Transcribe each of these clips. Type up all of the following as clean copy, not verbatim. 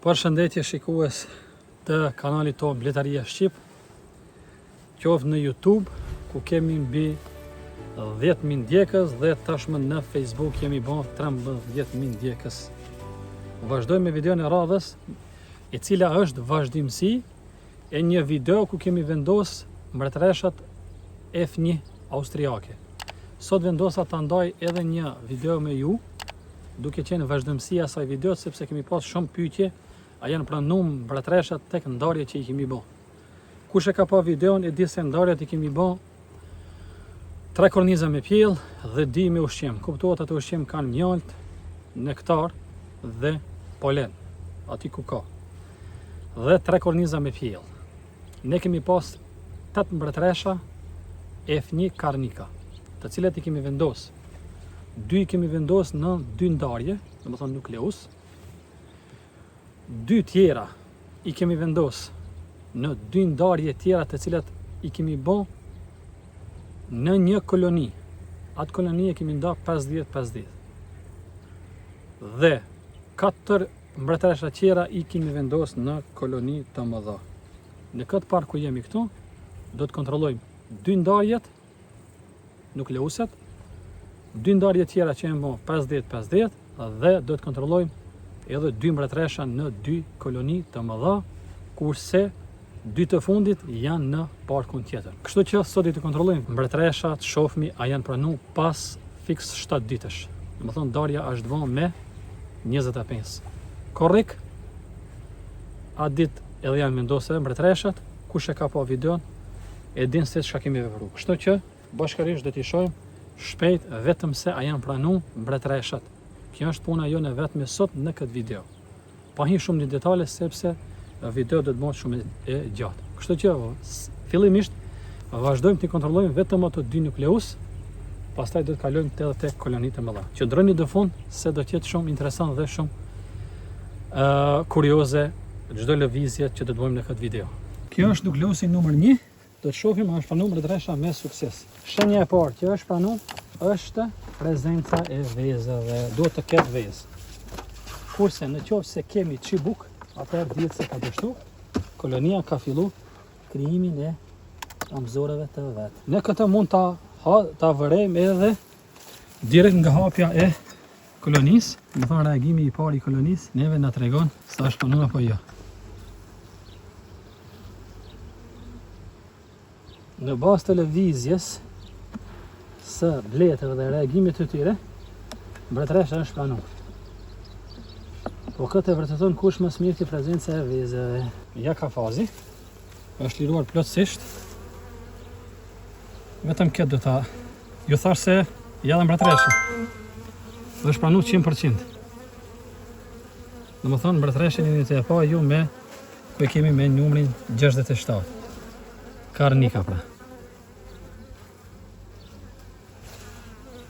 Përshëndetje shikues të kanalit tonë Bletaria Shqip Qoftë në Youtube, ku kemi mbi 10.000 ndjekës dhe tashmë në Facebook jemi bo 13.000 ndjekës Vazhdojmë me videon e radhës, e cila është vazhdimësi e një video ku kemi vendos mbretëreshat F1 austriake Sot vendosa ta ndaj edhe një video me ju duke qenë vazhdimësi e asaj video sepse kemi pas shumë pyetje a janë pranu mbretëreshat tek ndarjet që i kemi bo. Kush e ka pa videon e di se ndarjet i kemi bo tre korniza me pjellë dhe dy me ushqim. Kuptohet ato ushqim kanë mjalt, nektar dhe polen, aty ku ka. Dhe tre korniza me pjellë. Ne kemi pas 8 mbretëresha F1 Karnika, të cilat i kemi vendos. Dy i kemi vendos në dy ndarje, domethënë nukleus. Dy tjera i kemi vendos në dy ndarje tjera të cilat i kemi bo në një koloni. Atë koloni e kemi nda 50-50. Dhe katër Mbretëresha tjera i kemi vendos në koloni të mëdha. Në këtë park ku jemi këtu, do të kontrollojmë dy ndarjet, nukleuset, dy ndarje tjera që janë bo 50-50 dhe do të kontrollojmë edhe dy mbretëresha në dy koloni të mëdha, kurse dy të fundit janë në parkun tjetër. Kështu që sot do të kontrollojmë mbretëreshat, shofmi a janë pranu pas fiks 7 ditësh. Domethënë ndarja është bo me 25. Korrik, atë ditë edhe janë vendosë mbretëreshat, kush e ka pa videon, e din se çka kemi vepru. Kështu që bashkërisht do t'i shohim shpejt vetëm se a janë pranu mbretëreshat. Kjo është puna jonë e vetme sot në këtë video. Pa hi shumë në detale sepse video do të bëhet shumë e gjatë. Kështu që fillimisht vazhdojmë të kontrollojmë vetëm ato dy nukleus, pastaj do të kalojmë edhe te kolonitë e mëdha. Qëndroni në fund se do të jetë shumë interesant dhe shumë uh, kurioze çdo lëvizje që do të bëjmë në këtë video. Kjo është nukleusi numër 1. Do të shohim a është pranu mbretëresha me sukses. Shenja e parë që është pranu është prezenca e vezëve. Duhet të ketë vezë. Kurse në qoftë se kemi çibuk, atëherë dihet se ka dështu. Kolonia ka fillu krijimin e amzoreve të vet. Ne këtë mund ta ha, ta vërejmë edhe direkt nga hapja e kolonisë, domethonë reagimi i parë i kolonisë, neve na tregon sa është pranu apo jo. Në bazë të lëvizjes së bletëve dhe reagimit të tyre, mbretëresha është pranu. Po këtë e vërteton kush më së miri prezenca e vezëve. Ja kafazi, është liruar plotësisht. Vetëm këtë do ta ju thash se ja dhe mbretëresha. Është pranu 100%. Domethonë mbretëreshën jeni tu e pa ju me ku e kemi me numrin 67. Karnika pra.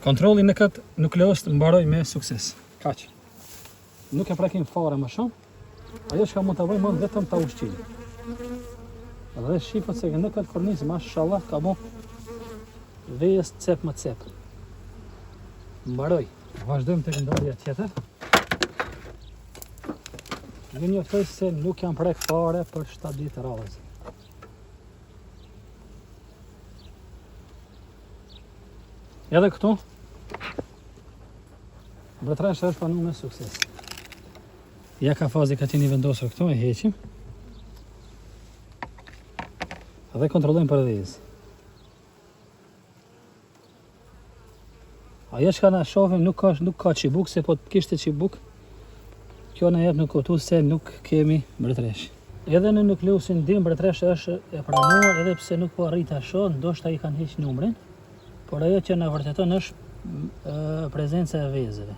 Kontrolli në këtë nukleus mbaroi me sukses. Kaq. Nuk e prekim fare më shumë. Ajo çka mund ta bëjmë mund vetëm ta ushqejmë. Dhe shifët se në këtë kornizë, mashallah, ka bo vezë cep më cep. Mbaroi. Vazhdojmë tek ndarja tjetër. Ju njoftoj se nuk janë prek fare për 7 ditë radhazi. Edhe këtu, mbretëresha është pranu me sukses. Ja kafazi ka qenë i vendosur këtu, e heqim. Dhe kontrollojmë për vezë. Ajo çka na shohim nuk ka nuk ka çibuk se po të kishte çibuk kjo na jep me kuptu se nuk kemi mbretëreshë. Edhe në nukleusin dy mbretëresha është e pranuar edhe pse nuk po arrij ta shoh, ndoshta i kanë heq numrin, por ajo që na vërteton është prezenca e vezëve.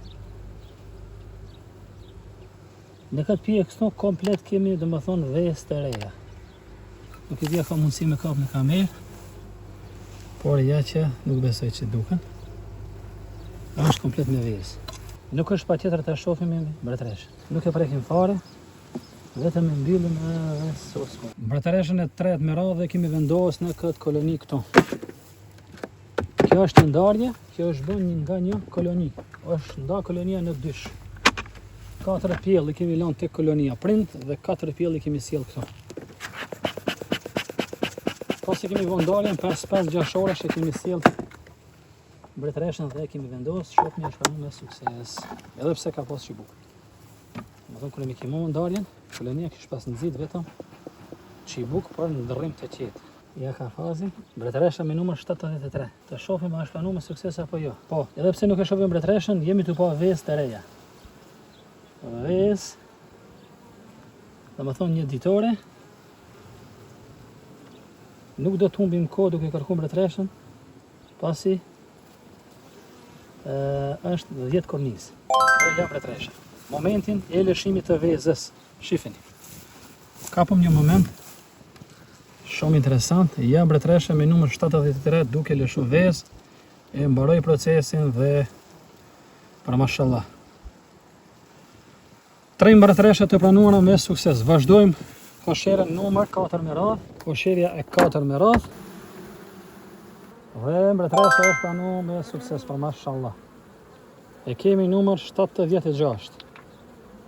Në këtë pjesë këtu komplet kemi domethënë vezë të reja. Nuk e di a ka mundësi me kap në kamerë, por ja që nuk besoj që duken. Është komplet me vezë. Nuk është patjetër të shohim mbretëreshën. Nuk e prekim fare, vetëm e mbyllim edhe sosko. Mbretëreshën e tretë me radhë e kemi vendosë në këtë koloni këtu. Kjo është një ndarje, kjo është bën një nga një koloni. Është nda kolonia në dysh. Katër pjellë i kemi lënë te kolonia prind dhe katër pjellë i kemi sjellë këtu. Pasi kemi vënë ndarjen, pas 5-6 orësh e kemi sjellë mbretëreshën dhe e kemi vendosë, shofmi është pranu me sukses, edhe pse ka pas çibuk. Domethënë, kur e kemi vënë ndarjen, kolonia kish pas nxit vetëm çibuk për ndërrim të qetë. Ja kafazi, mbretëresha me numër 73. Të shohim a është pranu me sukses apo jo. Po, edhe pse nuk e shohim mbretëreshën, jemi tu pa vezë të reja. Vezë, domethënë një ditore, nuk do të humbim kohë duke kërku mbretëreshën, pasi e, është 10 kornizë. Dhe ja mbretëresha. Momentin e lëshimit të vezës, shifeni. Kapëm një moment Shumë interesant, ja mbretëresha me numër 73 duke lëshu vezë, e mbaroi procesin dhe për mashallah. Tre mbretëresha të pranuara me sukses. Vazhdojmë kosherën numër 4 me radhë, kosherja e 4 me radhë. Dhe mbretëresha është pranu me sukses për mashallah. E kemi numër 76.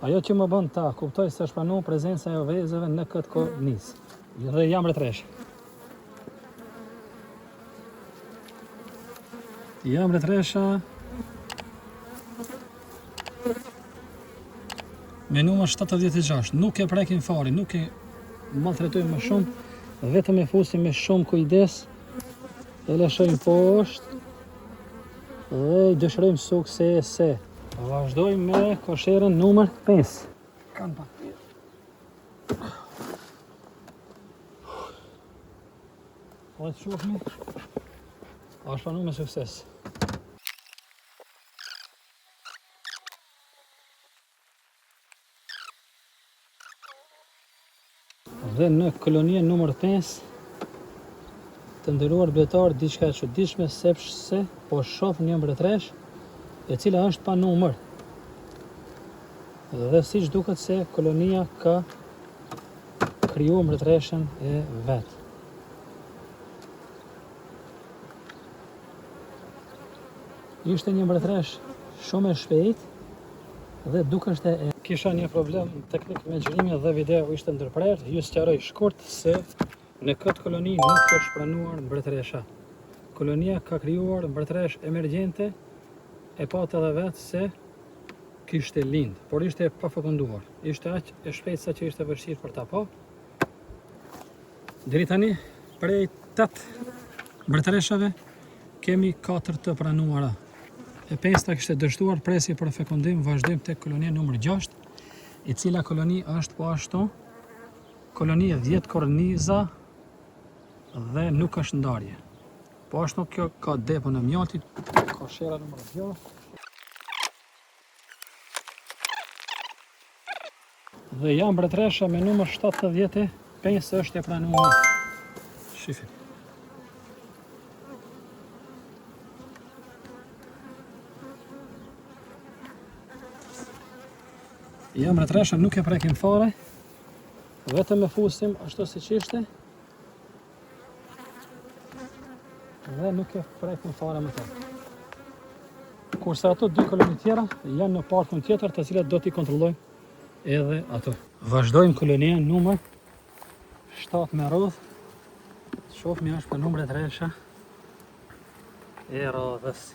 Ajo që më bën ta kuptoj se është pranu prezenca e vezëve në këtë kornizë. Dhe ja mbretëresha. Ja mbretëresha me numër 76. Nuk e prekim fare, nuk e maltretojmë më shumë, vetëm e fusim me shumë kujdes e lëshojmë poshtë Dhe i dëshirojmë suksese. Vazhdojmë me kosherën numër 5. Kanë pak pjellë. Po të shohmi. A është pranu me sukses. Dhe në koloninë numër 5 të nderuar bletarë diçka e çuditshme sepse po shoh një mbretëreshë e cila është pa numër. Dhe siç duket se kolonia ka kriju mbretëreshën e vet. Ishte një mbretëreshë shumë e shpejtë dhe dukeshte e Kisha një problem teknik me xhirimin dhe video ishte ndërprerë, ju sqaroj shkurt se në këtë koloni nuk është pranuar mbretëresha. Kolonia ka krijuar mbretëreshë emergjente, e patë edhe vetë se kishte lind, por ishte e pafekonduar. Ishte aq e shpejtë sa që ishte vështirë për ta pa. Deri tani, prej 8 mbretëreshave kemi 4 të pranuara. E pesta kishte dështuar presim për fekondim, vazhdojmë tek kolonia numër 6, e cila koloni është po ashtu koloni e 10 korniza dhe nuk është ndarje. Po ashtu kjo ka depon e mjaltit, koshera numër 6. Dhe ja mbretëresha me numër 75 është e pranuar. Shifeni. Ja mbretëresha nuk e prekim fare. Vetëm e fusim ashtu siç ishte. Dhe nuk e prekim fare më tepër. Kurse ato dy koloni tjera janë në parkun tjetër të cilat do t'i kontrollojmë edhe ato. Vazhdojmë koloninë numër 7 me radhë. Shofmi është pranu mbretëresha e radhës.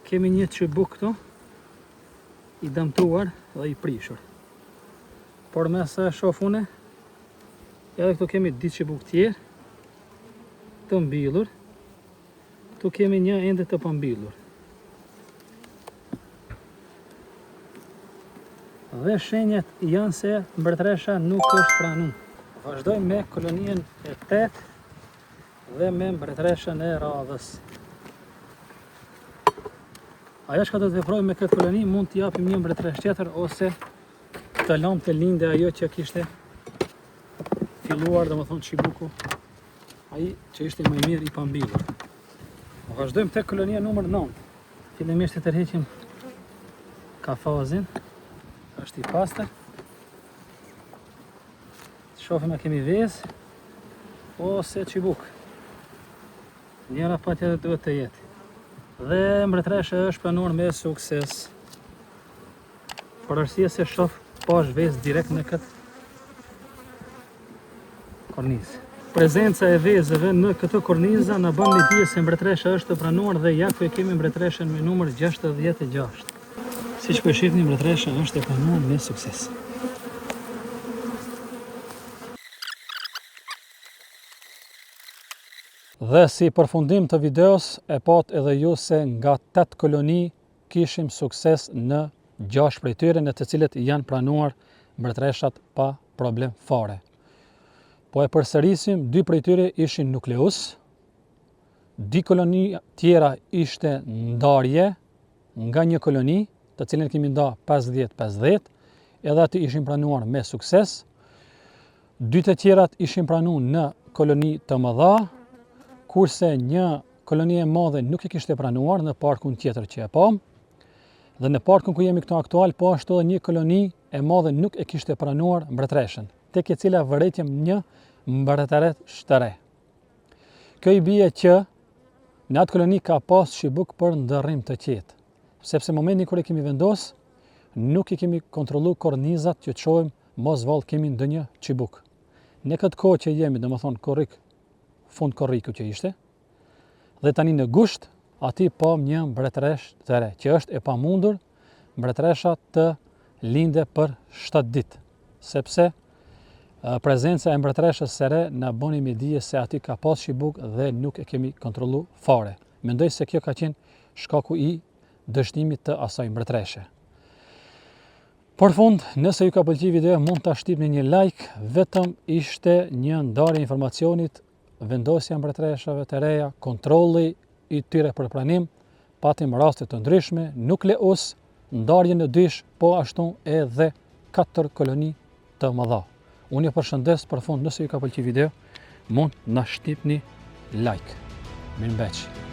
Kemi një çubuk këtu i dëmtuar dhe i prishur. Por me sa e shof une, edhe këtu kemi dy çubuk tjerë të mbyllur. Këtu kemi një ende të pambyllur. Dhe shenjat janë se mbretëresha nuk është pranu. Vazhdojmë me koloninë e 8 dhe me mbretëreshën e radhës. Ajo çka do të veprojmë me këtë koloni, mund t'i japim një mbretëreshë tjetër ose të lamë të linde ajo që kishte filluar, domethënë çibuku, ai që ishte më i mirë i pambyllur. Vazhdojmë te kolonia numër 9. Fillimisht e tërheqim kafazin, është i pastër. Të shohim a kemi vezë ose çibuk. Njëra pa tjetër duhet të jetë. Dhe mbretëresha është pranuar me sukses. Për arsye se shoh pash vezë direkt në këtë kornizë. Prezenca e vezëve në këtë korniza na bën me dije se mbretëresha është pranuar dhe ja ku e kemi mbretëreshën me numër 66. Siç po e shihni mbretëresha është e pranuar me sukses. Dhe si përfundim të videos e patë edhe ju se nga 8 koloni kishim sukses në 6 prej tyre në të cilët janë pranuar mbretëreshat pa problem fare. Po e përsërisim, dy prej tyre ishin nukleus, dy koloni tjera ishte ndarje nga një koloni, të cilën kemi nda 50-50, edhe aty ishin pranuar me sukses. Dy të tjerat ishin pranu në koloni të mëdha, kurse një koloni e madhe nuk e kishte pranuar në parkun tjetër që e pamë. Dhe në parkun ku jemi këtu aktual, po ashtu edhe një koloni e madhe nuk e kishte pranuar mbretëreshën, tek e cila vërejtëm një mbretëreshë të re. Kjo i bie që në atë koloni ka pas çibuk për ndërrim të qetë, sepse momentin kur e kemi vendos, nuk i kemi kontrollu kornizat që të shohim mos vallë kemi ndonjë çibuk. Në këtë kohë që jemi, domethënë korrik, fund korriku që ishte, dhe tani në gusht, aty pamë një mbretëreshë të re, që është e pamundur mbretëresha të linde për 7 ditë, sepse prezenca e mbretëreshës së re na bëni me dije se aty ka pas çibuk dhe nuk e kemi kontrollu fare. Mendoj se kjo ka qenë shkaku i dështimit të asaj mbretëreshe. Për fund, nëse ju ka pëlqyer video, mund ta shtypni një like, vetëm ishte një ndarje informacionit vendosja e mbretëreshave të reja, kontrolli i tyre për pranim, patim raste të ndryshme, nukleus, ndarje në dysh, po ashtu edhe katër koloni të mëdha. Unë ju përshëndes për fund, nëse ju ka pëlqyer video, mund na shtypni like. Mirëmbeçi.